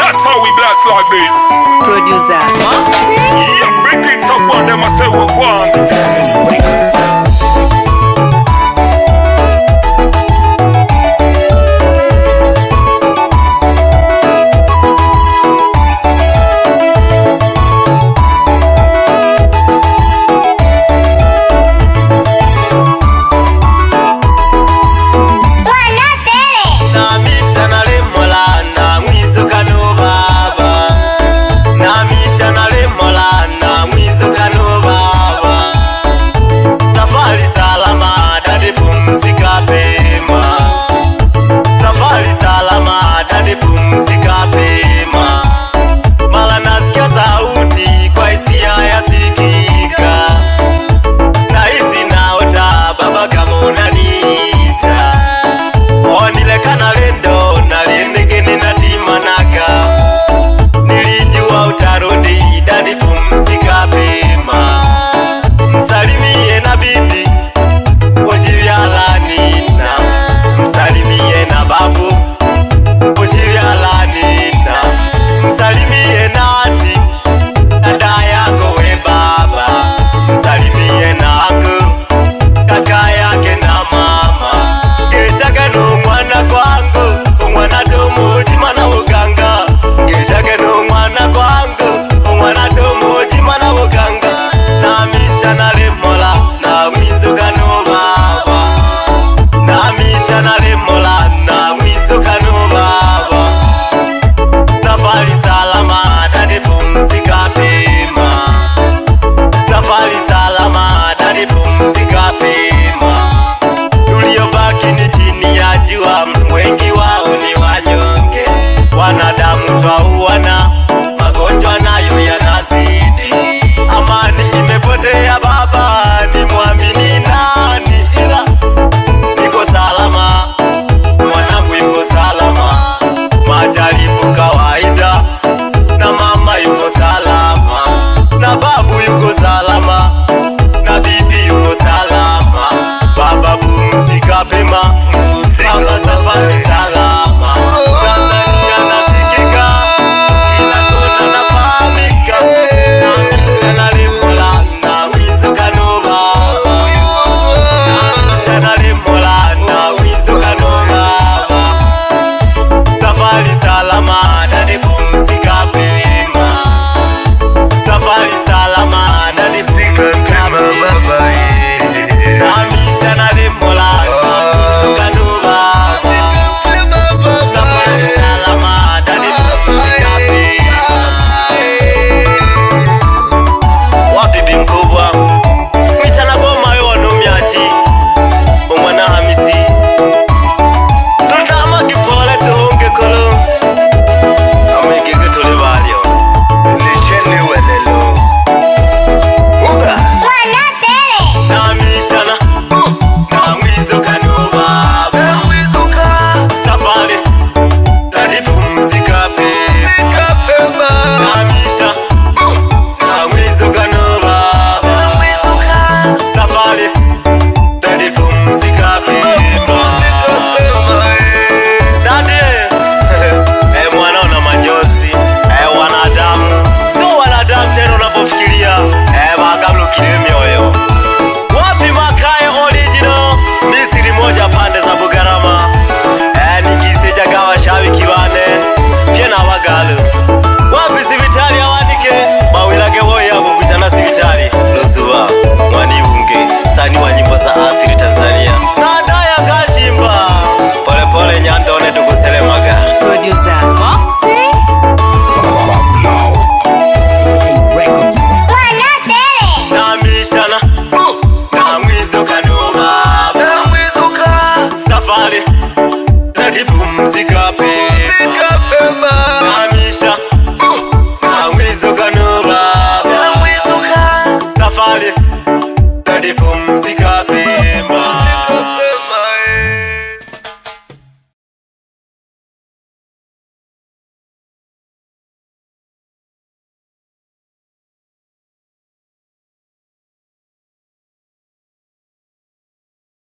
That's how we blast like this. Producer Moxie. Yeah, big things up on them, I say we want. Namisha nalemola namwizuka no baba, namisha nalemola namwizuka no baba. Safari salama dadi, pumzika pema. Safari salama dadi, pumzika pema. Mara nasikia sauti kwa hisia yasikika, nahisi naota baba kama unaniita onilekana.